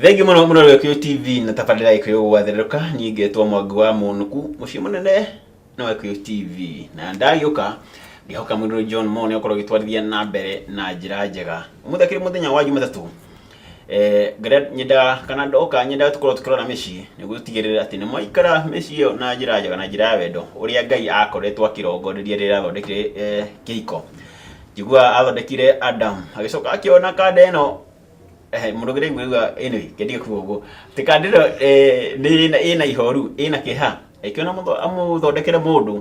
Thengiũ mũno mũno rĩo Gĩkũyũ TV na tabarĩra Gĩkũyũ gwatherũka. Niĩ ngetwo Mwangi wa Mũnũku, mũciĩ mũnene nĩ wa Gĩkũyũ TV, na ndagĩũka ngĩhoka mũndũ John Mo nĩ akorwo agĩtwarithia na mbere na njĩra njega. Ũmũthĩ akĩrĩ mũthenya wa Jumatatũ. Ngĩrĩa nyendaga kana ndoka nyendaga tũkorwo tũkĩrora mĩciĩ nĩguo tũtigĩrĩre atĩ nĩ mwaikara mĩciĩ ĩyo na njĩra njega na njĩra ya wendo ũrĩa Ngai akoretwo akĩrongoreria rĩrĩa athondekire kĩhiko. Njiguaga athondekire Adam agĩcoka akĩona kanda ĩno. Mũndũ ũngĩ ndaigua anyway kĩndige kuga ũguo atĩ kanda ĩno nĩ ĩna ihoru, ĩna kĩeha, ĩkĩona amũthondekere mũndũ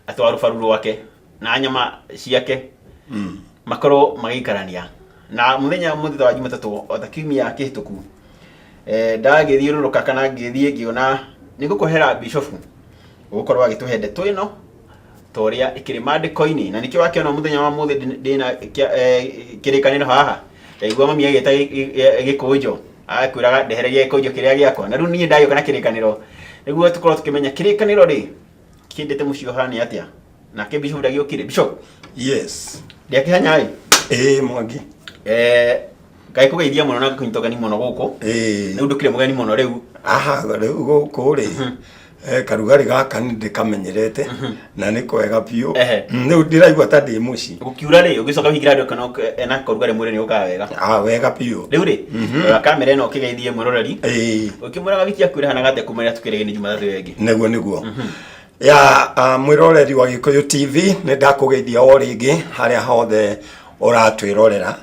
atĩ wa rũbaru rwake na nyama ciake makorwo magĩikarania. Na mũthenya mũthenya wa Jumatatũ o ta kiumia kĩhĩtũku, ndagĩthiũrũrũka kana ngĩthiĩ ngĩona nĩ ngũkũhera bishofu ũgũkorwo agĩtũhe ndeto ĩno ta ũrĩa ĩkĩrĩ maandĩko-inĩ. Na nĩkĩo wakĩona mũthenya wa mũthĩ ndĩna kĩrĩkanĩro haha. Ndaigua mami agĩta gĩkũnjo, akwĩraga ndehereria gĩkũnjo kĩrĩa gĩakwa. Na rĩu niĩ ndagĩũka na kĩrĩkanĩro nĩguo tũkorwo tũkĩmenya kĩrĩkanĩro rĩ kĩendete mũciĩ ũhana atĩa. Nake bishop ndagĩũkire. Bishop? Yes. Ndĩakĩhanya ĩ? Ĩĩ Mwangi. Ngai kũgeithia mũno na ngakũnyita ũgeni mũno gũkũ. Rĩu ndũkĩrĩ mũgeni mũno rĩu. Aha, rĩu gũkũ rĩ, karugarĩ gaka nĩ ndĩkamenyerete na nĩ kwega biũ. Rĩu ndĩraigua ta ndĩ mũciĩ. Gũkiura rĩ, ũgĩcoka ũhingĩra andũ kana ena karugarĩ mwĩrĩ nĩ ũkaga wega. Ah, wega biũ. Rĩu rĩ, rora kamera ĩno ũkĩgeithie mwĩroreri. Ũkĩmwĩraga wiki yaku ĩrahanaga atĩa kuma rĩrĩa tũkĩrĩ nĩ Jumatatũ ĩyo ĩngĩ? Nĩguo nĩguo. Ya mwĩroreri wa Gĩkũyũ TV, nĩ ndakũgeithia o rĩngĩ harĩa hothe ũratwĩrorera.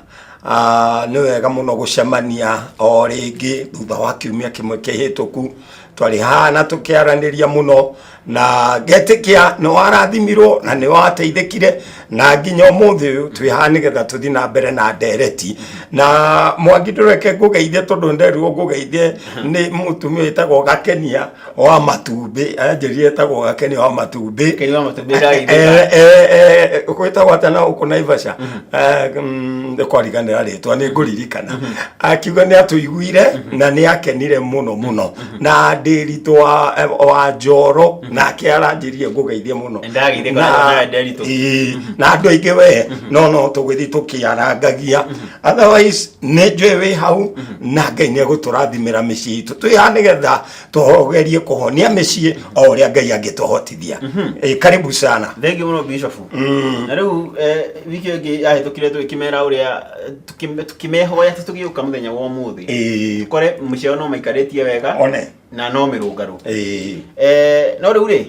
Nĩ wega mũno gũcemania o rĩngĩ thutha wa kiumia kĩmwe kĩhĩtũku. Twarĩ haha na tũkĩaranĩria mũno na ngetĩkia nĩ warathimirwo na nĩ wateithĩkire, na nginya ũmũthĩ ũyũ twĩ haha nĩgetha tũthiĩ na mbere na ndereti. Na Mwangi, ndũreke ngũgeithie tondũ nderirwo ngũgeithie nĩ mũtumia wĩtagwo Gakenia wa Matumbĩ. Anjĩrire etagwo Gakenia wa Matumbĩ. Gakenia wa Matumbĩ ndagĩthĩka. Gwĩtagwo atĩa na gũkũ Naivasha? Nĩkwariganĩra rĩtwa, nĩ ngũririkana. Akiuga nĩ atũiguire na nĩ akenire mũno mũno. Na Ndĩritũ wa Njoro nake aranjĩrire ngũgeithie mũno. Ndagĩthĩka na Ndĩritũ. Ĩĩ, na andũ aingĩ we, no tũgĩthiĩ tũkĩarangagia. Otherwise nĩ njũĩ wĩ hau na Ngai nĩ egũtũrathimĩra mĩciĩ itũ. Twĩ haha nĩgetha tũgerie kũhonia mĩciĩ o ũrĩa Ngai angĩtũhotithia. Karibu sana. Thengiũ mũno Bishop. Na rĩu wiki ĩyo ĩngĩ yahĩtũkire tũgĩkĩmera ũrĩa tũkĩmehoya atĩ tũgĩũka mũthenya wa ũmũthĩ tũkore mĩciĩ yao no maikarĩtie wega One. na no mĩrũngarũ. No rĩu rĩ,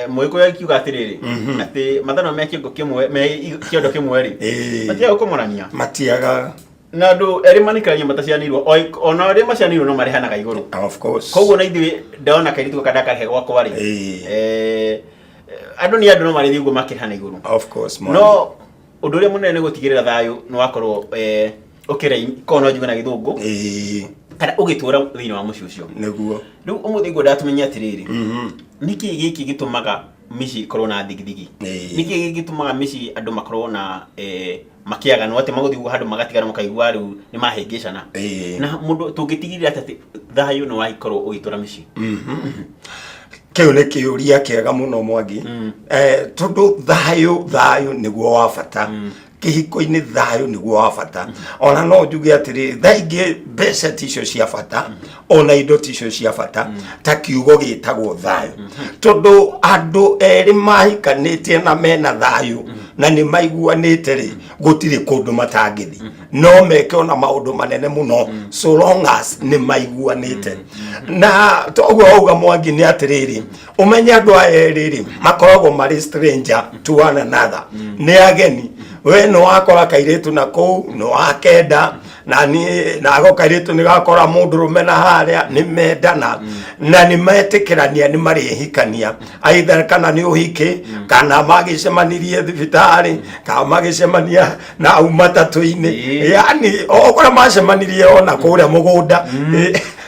mũgĩkũyũ akiuga atĩrĩrĩ, atĩ mathanwa me kĩongo kĩmwe, me kĩondo kĩmwe rĩ, matiaga gũkomorania. Matiaga. Na andũ erĩ manikarania matacianĩirwo, ona arĩa macianĩirwo no marehanaga igũrũ. Of course. Koguo na ithuĩ ndona kairĩtu gaka ndakarehe gwakwa rĩ, andũ nĩ andũ no marĩthiĩ ũguo makĩrehana igũrũ. Of course, mwana. No ũndũ ũrĩa mũnene nĩ gũtigĩrĩra thayũ nĩ wakorwo ũkĩrei, korwo no njuge na gĩthũngũ, kana ũgĩtũra thĩinĩ wa mũciĩ ũcio. Nĩguo. Rĩu ũmũthĩ ngwendaga tũmenye atĩrĩrĩ, nĩkĩ gĩkĩ gĩtũmaga mĩciĩ ĩkorwo na thigithigi? Nĩkĩ gĩkĩ gĩtũmaga mĩciĩ andũ makorwo na makĩaganwo atĩ magũthiĩ ũguo handũ magatigana makaigua rĩu nĩ mahĩngĩcana? Na mũndũ tũngĩtigĩrĩra atĩ thayũ nĩ wakorwo ũgĩtũra mĩciĩ? Kĩu nĩ kĩũria kĩega mũno Mwangi. Tondũ thayũ nĩguo wa bata. Kĩhiko-inĩ thayũ nĩguo wa bata. Ona no njuge atĩrĩ, thaa ingĩ mbeca ticio cia bata, ona indo ticio cia bata, ta kiugo gĩtagwo thayũ. Tondũ andũ erĩ mahikanĩtie na mena thayũ na nĩ maiguanĩte rĩ, gũtirĩ kũndũ matangĩthiĩ. No meke ona maũndũ manene mũno so long as nĩ maiguanĩte. Na toguo wauga Mwangi nĩ atĩrĩrĩ, ũmenye andũ aya erĩ rĩ makoragwo marĩ stranger to one another, nĩ ageni. We nĩ wakora kairĩtu na kũu nĩ wakenda, na niĩ nako kairĩtu nĩ gakora mũndũrũme na harĩa nĩ mendana na nĩ metĩkĩrania nĩ marĩhikania, either kana nĩ ũhiki kana magĩcemanirie thibitarĩ kana magĩcemania na au matatũ-inĩ, yani o kũrĩa macemanirie ona kũrĩa mũgũnda.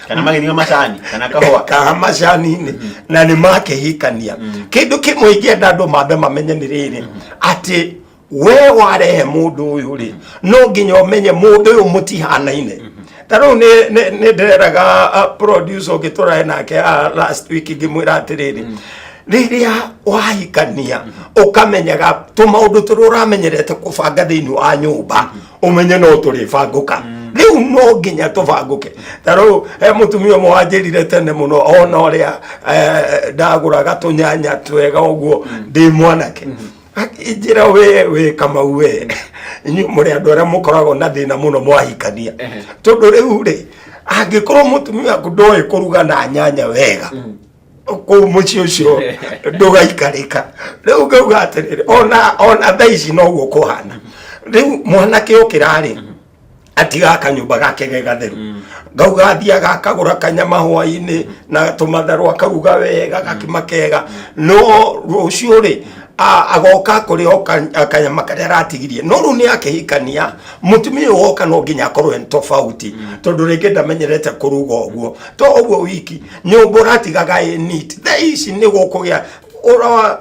Kana magĩthima macani kana kahũa. Kana macani-inĩ na nĩ makĩhikania. Kĩndũ kĩmwe ingĩenda andũ mambe mamenye nĩ rĩrĩ, atĩ we warehe mũndũ ũyũ rĩ, no nginya ũmenye mũndũ ũyũ mũtihanaine. Ta rĩu nĩ ndĩreraga producer ũngĩ tũrae nake last week, ngĩmwĩra atĩrĩrĩ, rĩrĩa wahikania ũkamenyaga tũmaũndũ tũrĩa ũramenyerete kũbanga thĩinĩ wa nyũmba, ũmenye no tũrĩbangũka. Rĩu no nginya tũbangũke. Ta rĩu he mũtumia ũmwe wanjĩrire tene mũno, ona ũrĩa ndagũraga tũnyanya twega ũguo ndĩ mwanake, akĩnjĩra, we wĩ Kamau, we inyuĩ mũrĩ andũ arĩa mũkoragwo na thĩna mũno mwahikania, tondũ rĩu rĩ, angĩkorwo mũtumia waku ndoĩ kũruga na nyanya wega, kũu mũciĩ ũcio ndũgaikarĩka. Rĩu ngauga atĩrĩrĩ, ona thaa ici noguo kũhana. Rĩu mwanake okĩra rĩ, atigaga kanyũmba gake ge gatheru, ngauga athiaga akagũra kanyama hwainĩ na tũmatharũ, akaruga wega gakima kega, no rũciũ rĩ, agoka kũrĩ o kanyama karĩa aratigirie. No rĩu nĩ akĩhikania, mũtumia ũyũ woka no nginya akorwo en tofauti, tondũ rĩngĩ ndamenyerete kũruga ũguo. To ũguo wiki, nyũmba ũratigaga ĩ neat, thaa ici nĩ gũkũgĩa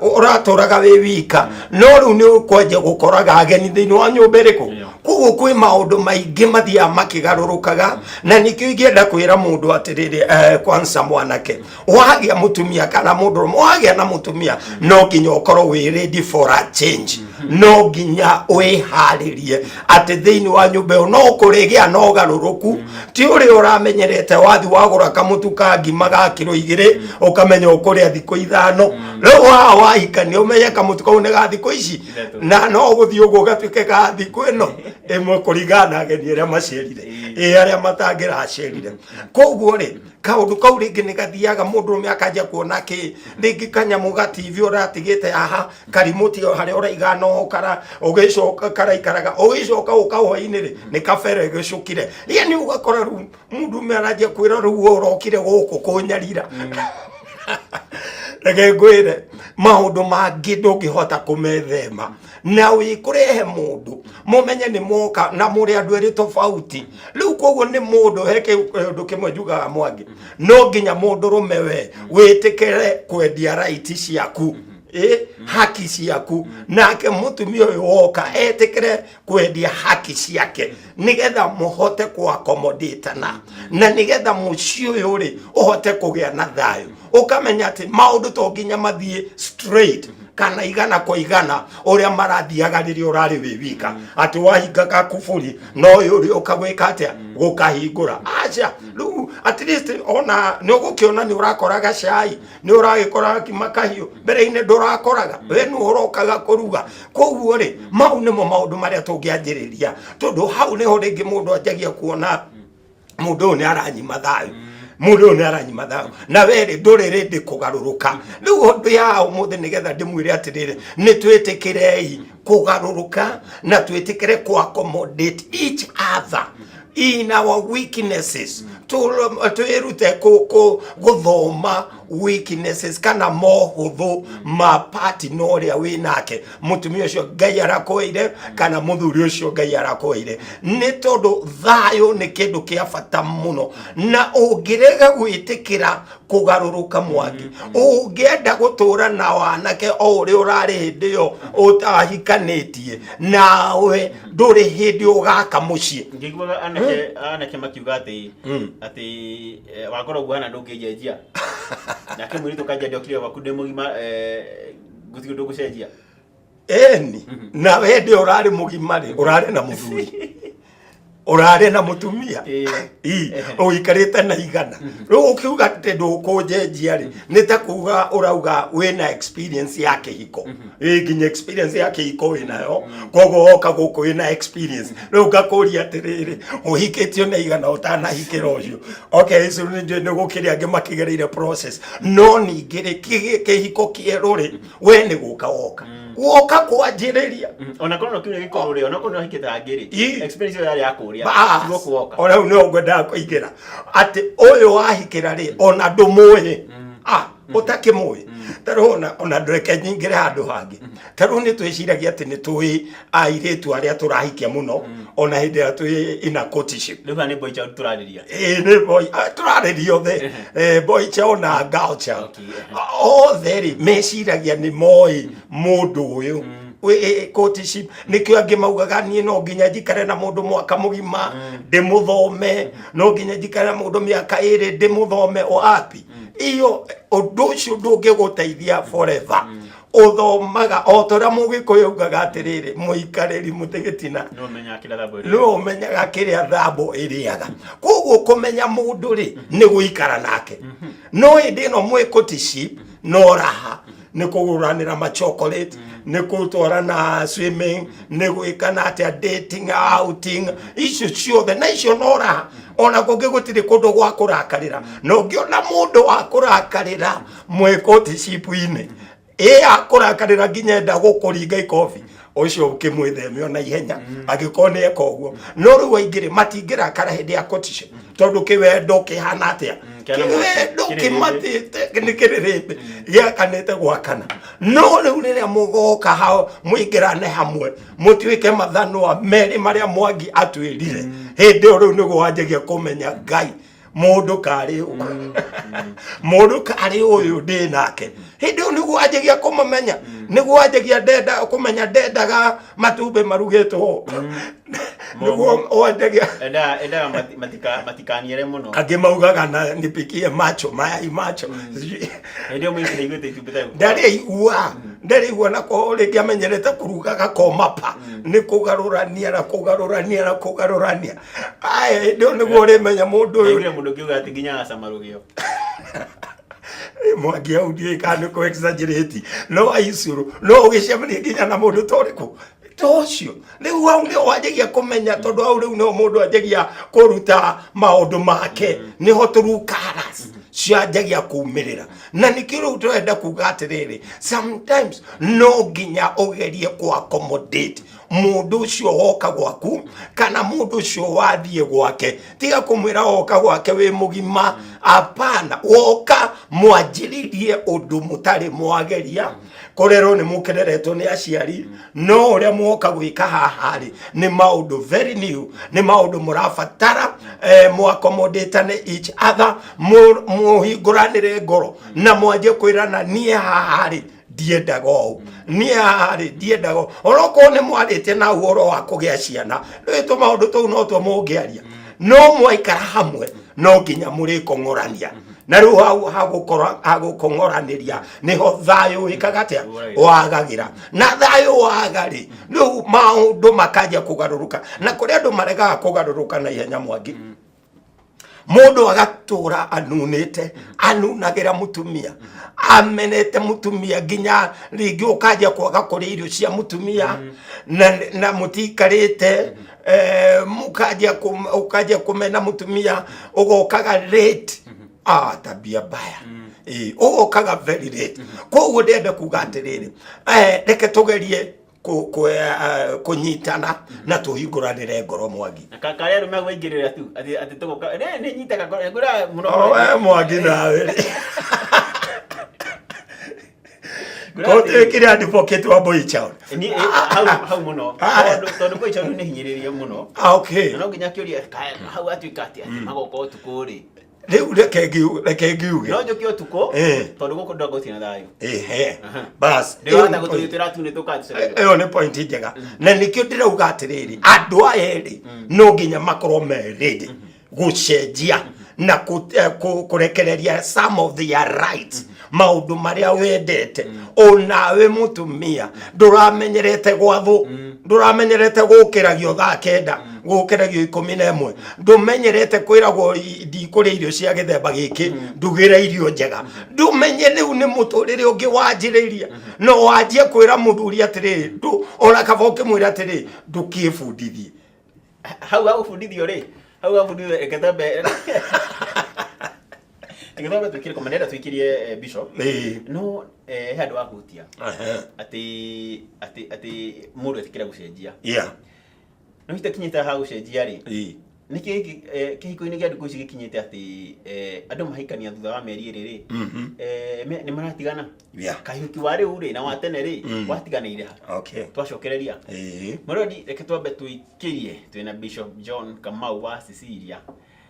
ũratũraga wĩ wika, no rĩu nĩ ũkwanjia gũkoraga ageni thĩinĩ wa nyũmba ĩrĩkũ. Koguo kwĩ maũndũ maingĩ mathiaga makĩgarũrũkaga, na nĩkĩo ingĩenda kwĩra mũndũ atĩrĩrĩ, kwanza mwanake wagĩa mũtumia kana mũndũ wagĩa na mũtumia, no nginya ũkorwo wĩ ready for a change. No nginya wĩharĩrie atĩ thĩinĩ wa nyũmba ĩyo no kũrĩgĩa na ũgarũrũku, ti ũrĩa ũramenyerete. Wathi wagũra kamũtu ka ngima ga kiro 2, ũkamenya ũkũrĩa thikũ 5. Rĩu waha wahikania, ũmenye kamũtu kau nĩ ga thikũ ici 3. Na no gũthiĩ ũguo gatuĩke ga thikũ ĩno ĩmwe, kũringana na ageni arĩa macerire, ĩ arĩa matangĩracerire. Koguo rĩ, kaũndũ kau rĩngĩ nĩ gathiaga mũndũrũme akanjia kuona kĩ rĩngĩ kanyamũ ga TV ũratigĩte haha, karimũti harĩa ũraiga no kara ũgĩcoka karaikaraga, ũgĩcoka ũka hwainĩ rĩ, nĩ kabere gĩcũkire. Yani ũgakora rĩu mũndũrũme aranjia kwĩra, rĩu we ũrokire gũkũ kũnyarira. Reke ngwĩre, maũndũ mangĩ ndũngĩhota kũmethema, na wĩ kũrehe mũndũ mũmenye nĩ moka na mũrĩ andũ erĩ tofauti. Rĩu koguo nĩ mũndũ he kĩũndũ kĩmwe njugaga, Mwangi, no nginya mũndũrũme we wĩtĩkĩre kwendia right ciaku, ĩ haki ciaku, nake mũtumia ũyũ woka etĩkĩre kwendia haki ciake, nigetha mũhote kũakomodatana na nigetha mũciĩ ũyũ rĩ ũhote kũgĩa na thayũ. Ũkamenya atĩ maũndũ to nginya mathiĩ straight kana 100% ũrĩa marathiaga rĩrĩa ũrarĩ wĩ wika, atĩ wahinga gakuburi no ũyũ ũrĩa ũkagwĩka atĩa gũkahingũra. Aca, rĩu at least ona nĩ ũgũkĩona nĩ ũrakoraga cai, nĩ ũragĩkora kima kahiũ, mbere-inĩ ndũrakoraga, we nĩ ũrokaga kũruga. Koguo rĩ, mau nĩmo maũndũ marĩa tũngĩanjĩrĩria, tondũ hau nĩho rĩngĩ mũndũ anjagia kuona mũndũ ũyũ nĩ aranyima thayũ, mũndũ ũyũ nĩ aranyima thayũ, na we rĩ, ndũrĩ rĩndĩ kũgarũrũka. Rĩu ũndũ ya ũmũthĩ nĩgetha ndĩmwĩre atĩrĩrĩ, nĩ twĩtĩkĩrei kũgarũrũka na twĩtĩkĩre kũ accommodate each other in our weaknesses. Twĩrute gũthoma weaknesses kana mohũthũ ma partner ũrĩa wĩ nake, mũtumia ũcio Ngai arakũheire kana mũthuri ũcio Ngai arakũheire, nĩ tondũ thayũ nĩ kĩndũ kĩa bata mũno. Na ũngĩrega gwĩtĩkĩra kũgarũrũka, Mwangi, ũngĩenda gũtũra na wanake o ũrĩa ũrarĩ hĩndĩ ĩyo ũtahikanĩtie nawe, ndũrĩ hĩndĩ ũgaka mũciĩ. Ngĩiguaga anake makiuga atĩ wakorwo guhana ndũngĩnjenjia, nake mũirĩtu kanja ndiokire gwaku ndĩ mũgima, gũtirĩ ũndũ ngũcenjia. Eni na we ndĩ ũrarĩ mũgima rĩ, ũrarĩ na mũthuri, ũrarĩ na mũtumia. Ĩ, ũikarĩte na igana, rĩu ũkiuga atĩ ndũkũnjenjia rĩ, nĩ ta kuga ũrauga wĩna experience ya kĩhiko. Ĩ nginya experience ya kĩhiko wĩnayo, koguo woka gũkũ wĩna experience. Rĩu ngakũria atĩrĩrĩ, ũhikĩtio na igana ũtanahikĩra ũcio? Okay, icio nĩ njũĩ nĩ gũkĩrĩ angĩ makĩgereire process, no ningĩ rĩ, kĩhiko kĩerũ rĩ, we nĩ gũka woka kwanjĩrĩria. Ona korwo no kiuria gĩkorwo rĩ, ona korwo nĩ ũhikĩte angĩ rĩ, experience ĩyo yarĩ ya kũrĩa, Bas. tiguo kuoka. O rĩu nĩho ngwendaga kũingĩra, atĩ ũyũ wahikĩra rĩ, ona ndũmũĩ, ũtakĩmũĩ. Ta rĩu ona ndũreke nyingĩre handũ hangĩ. Ta rĩu nĩ twĩciragia atĩ nĩ tũĩ airĩtu arĩa tũrahikia mũno, ona hĩndĩ ĩrĩa twĩ in a courtship. Rĩu haha nĩ boy child tũrarĩria. Ĩĩ, nĩ boy, tũrarĩria othe, boy child na girl child. Othe rĩ, meciragia nĩ moĩ mũndũ ũyũ. Courtship nĩkĩo angĩ maugaga, niĩ no nginya njikare na mũndũ mwaka mũgima ndĩmũthome, no nginya njikare na mũndũ mĩaka 2 ndĩmũthome. O api iyo ũndũ ũcio ndũngĩgũteithia forever. Ũthomaga o ta ũrĩa Mũgĩkũyũ augaga atĩrĩrĩ, mũikarĩri mũtĩ gĩtina Nĩwe ũmenyaga kĩrĩa thambo ĩrĩaga. Nĩwe ũmenyaga kĩrĩa thambo ĩrĩaga. Koguo kũmenya mũndũ rĩ, nĩ gũikara nake. No hĩndĩ ĩno mwĩ courtship, no raha nĩ kũgũranĩra ma chocolate, nĩ gũtwarana swimming, nĩ gwĩkana atĩa, dating, outing, icio ciothe na icio no raha. Ona kũngĩ gũtirĩ kũndũ gwa kũrakarĩra, na ũngĩona mũndũ wa kũrakarĩra mwĩ courtship-inĩ, ĩ akũrakarĩra nginya enda gũkũringa ikobi, ũcio ũkĩmwĩtheme ona ihenya angĩkorwo nĩ eka ũguo. No rĩu aingĩ rĩ, matingĩrakara hĩndĩ ya courtship, tondũ kĩwendo kĩhana atĩa? Kĩana mwaki. Kĩwendo Kĩrĩrĩmbĩ. kĩmatĩte nĩ kĩrĩrĩmbĩ gĩakanĩte gwakana. No rĩu rĩrĩa mũgoka hao mũingĩrane hamwe, mũtuĩke mathanwa merĩ marĩa Mwangi atwĩrire, hĩndĩ ĩyo rĩu nĩguo wanjagia kũmenya Ngai mũndũ karĩ ũyũ, mũndũ karĩ ũyũ ndĩ nake. Hĩndĩ ĩyo nĩguo wanjagia kũmũmenya, nĩguo wanjagia ndenda kũmenya ndendaga matumbĩ marugĩtwo, nĩguo wanjagia Endaga matikaniere mũno. Angĩ maugaga na nipikie macho mayai macho. Hĩndĩ ĩyo mũingĩ ndaiguĩte itumbĩ ta Ndarĩigua, ndarĩigua. Na ko rĩngĩ amenyerete kũruga gakoma pa nĩ kũgarũrania na kũgarũrania na kũgarũrania. Aya, hĩndĩ ĩyo nĩguo ũrĩmenya mũndũ ũyũ. Ndaiguire mũndũ ũngĩ atĩ nginya agacama rũgĩo. Mwangi, hau ndiũĩ kana nĩ kũ exaggerate, no aicuru no ũgĩcemania nginya na mũndũ ta ũrĩkũ ta ũcio. Rĩu hau nĩho wanjagia kũmenya, tondũ hau rĩu nĩho mũndũ anjagia kũruta maũndũ make, nĩho true colours cianjagia kumĩrĩra. Na nĩkĩo rĩu tũrenda kuga atĩrĩrĩ, sometimes no nginya ũgerie kũ accommodate mũndũ ũcio woka gwaku kana mũndũ ũcio wathiĩ gwake. Tiga kũmwĩra woka gwake wĩ mũgima, apana. Woka mwanjĩrĩrie ũndũ mũtarĩ mwageria kũrerwo, nĩ mũkereretwo nĩ aciari, no ũrĩa mwoka gwĩka haha rĩ, nĩ maũndũ very new, nĩ maũndũ mũrabatara mũ-accommodate each other, mũhingũranĩre ngoro na mwanjie kwĩrana, niĩ haha rĩ ndiendaga ũũ, niĩ haha rĩ ndiendaga ũũ. Onokorwo nĩ mwarĩtie na ũhoro wa kũgĩa ciana, rĩu tũmaũndũ tũu no tuo mũngĩaria. No mwaikara hamwe no nginya mũrĩkong'orania, na rĩu hau hagũkorwo hagũkong'oranĩria nĩho thayũ wĩkaga atĩa? Wagagĩra. Na thayũ waga rĩ, rĩu maũndũ makanjia kũgarũrũka, na kũrĩ andũ maregaga kũgarũrũka na ihenya. Mwangi, mũndũ agatũra anunĩte, anunagĩra mũtumia, amenete mũtumia, nginya rĩngĩ ũkanjia kwaga kũrĩa irio cia mũtumia na mũtikarĩte, ũkanjia kũmena mũtumia, ũgokaga late. Ah, tabia mbaya. Ĩ, ũgokaga very late. Koguo ndĩrenda kuga atĩrĩrĩ, reke tũgerie kũnyitana na tũhingũranĩre ngoro, Mwangi. Na karĩa arũme agwaingĩrĩra tu atĩ tũgoka nĩ nyitaga ngoro ngũra mũno. O we Mwangi nawe rĩ. Ngũra Ko atĩrĩrĩ, kĩrĩa advocate wa boy child. Ni hau mũno, tondũ boy child nĩ hinyĩrĩrie mũno. Ah, okay. Na no nginya kĩũria hau atuĩka atĩ magoka ũtukũ rĩ. Rĩu reke ngiuge. No njũke ũtukũ tondũ gũkũ ndagũtirĩ na thayũ. Ehe, bas. Ndĩrona gũtũrĩ tũratune tũkatũcereria. Ĩyo nĩ point njega, na nĩkĩo ndĩrauga atĩrĩrĩ, andũ aya erĩ no nginya makorwo me ready gũcenjia na kũrekereria some of their rights, maũndũ marĩa wendete. Onawe mũtumia ndũramenyerete gwathwo, ndũramenyerete gũkĩragio thaa 9, gũkĩragio 11, ndũmenyerete kwĩragwo ndikũrĩa irio cia gĩthemba gĩkĩ, ndugĩre irio njega, ndũmenye. Rĩu nĩ mũtũrĩre ũngĩ wanjĩrĩria. No wanjie kwĩra mũthuri atĩrĩrĩ, ona kaba ũkĩmwĩra atĩrĩ, ndũkĩbundithie. Hau gagũbundithio rĩ, hau gagũbundithio, reke twambe twĩkĩre koma, ndĩrenda twĩkĩrie bishop. No he handũ wahutia atĩ mũndũ etĩkĩra gũcenjia, no itakinyĩte ha gũcenjia rĩ, nĩkĩ kĩhiko-inĩ gĩa ndukũ ici gĩkinyĩte atĩ andũ mahikania thutha wa mĩeri 2 rĩ, nĩ maratigana? Kahiki wa rĩu rĩ na wa tene rĩ, watiganĩire ha? Twacokereria. Mũrodi, reke twambe tũikĩrie. Twĩna Bishop John Kamau wa Cecilia,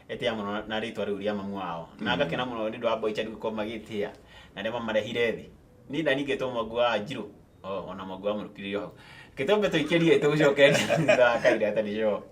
etĩa mũno na rĩtwa rĩu rĩa mamu wao, na ngakena mũno nĩ ũndũ wa boy child gũkorwo magĩtĩa na arĩa mamarehire thĩ. Niĩ ndaningĩtwo Mwangu wa Njirũ, oh, ona Mwangu wa Mũrukiri hau. Reke twambe tũikĩrie, tũgũcokereria thutha wa kahinda gatarĩ coa.